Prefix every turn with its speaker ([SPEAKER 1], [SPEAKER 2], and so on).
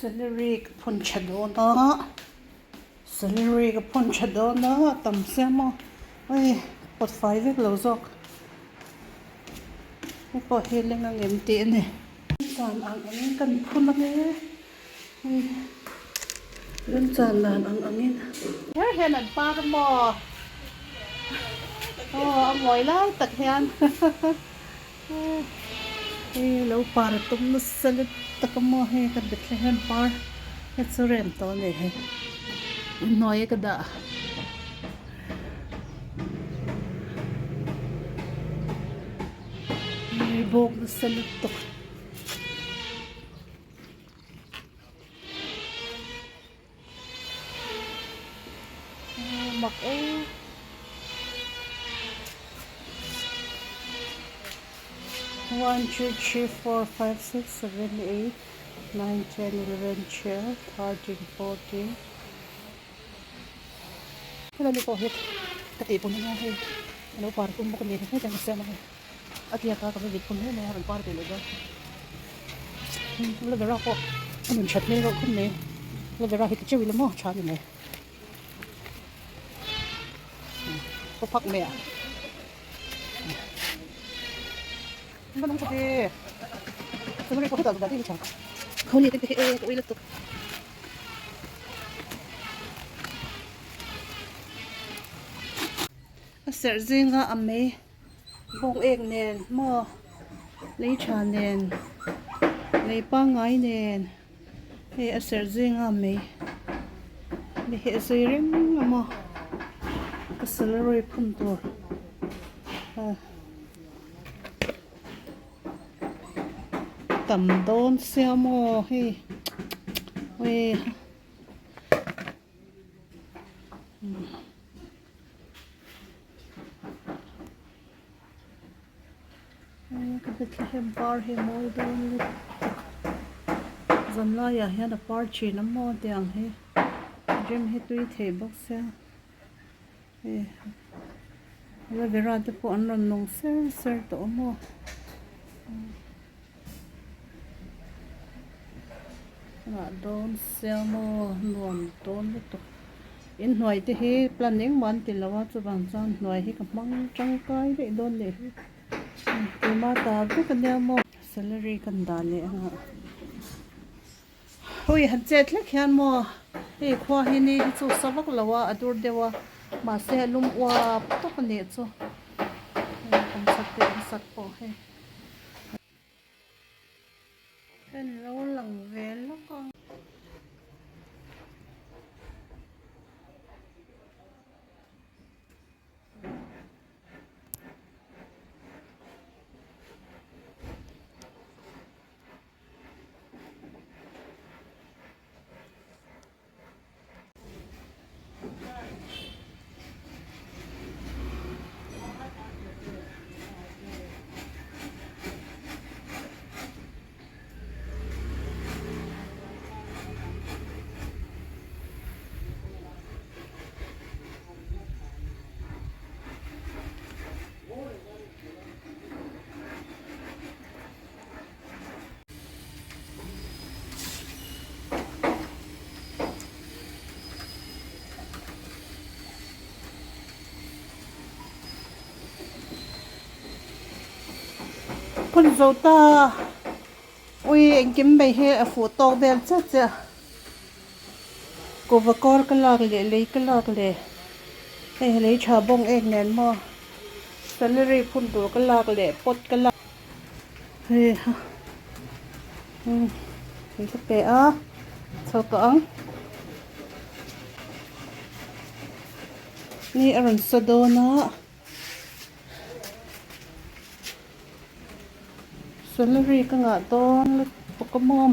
[SPEAKER 1] Celery ka phun tha dawn a, celery ka phun tha dawn a, a tam sia maw hei pawt fai vek lo zawk hei pawh hi leng ang em tih a ni. Chan ang angin kan phun ang e hei remchan dan ang angin. Her hian an par maw aw a mawi lai tak hian. Hei lo par a tum nasa let tak a maw hei ka Bethlehem par he chu rem tawh a ni hei inhnuai a ka dah hei bawk nasa lutuk. Mak e. One, two, three, four, five, six, seven, eight, nine, ten, eleven, twelve, thirteen, fourteen. Helai mi pawh hi ka tih pun ania hei a lo par tum bawk a ni hei ka siam ang a tliak a ka va vit pun hle mai a rawn par ve leh dawn aloe vera pawh a nun that hmel reuh khawp mai aloe vera hi ti teuh ila maw tha a ni mai ka phak mai a A serh zinga a mei bawng ek nen maw lei tha nen lei pangngai nen hei a serh zinga a mei mi hi a zui reng a maw ka salary phun tur ah tam dawn sia maw hei ui. Ka Bethlehem par hi a mawi dawn lutuk zan laiah hian a par thin a maw tiang hi rem hi tui thei bawk sia hei aloe vera te pawh an rawn nung ser ser tawh a maw. Ngah dawn sia maw nuam dawn lutuk inhnuai te hi plan engmah an ti lo a chuvang chuan hnuai hi ka hmang tangkai daih dawn nih hi keimah ta vek ania maw salary kan dah leh ang a hawi han chet hlek hian maw hei khua hi ni hi chu sa vak lo a a dur deuh a mahse a lum uap tawk a nih chu hei kan sak teh an sak pawh hei. Kan lo lang ve lawk ang. Phun zo ta ui engkim mai hi a fuh tawk vel chiah chiah kuhva kawr ka lak leh lei ka lak leh hei lei tha bawng ek nen maw celery phun tur ka lak leh pot ka lak. Hei ha hei ka pe a chho tawh ang ni a rawn sa dawn a salary ka ngah dawn lutuk a maw.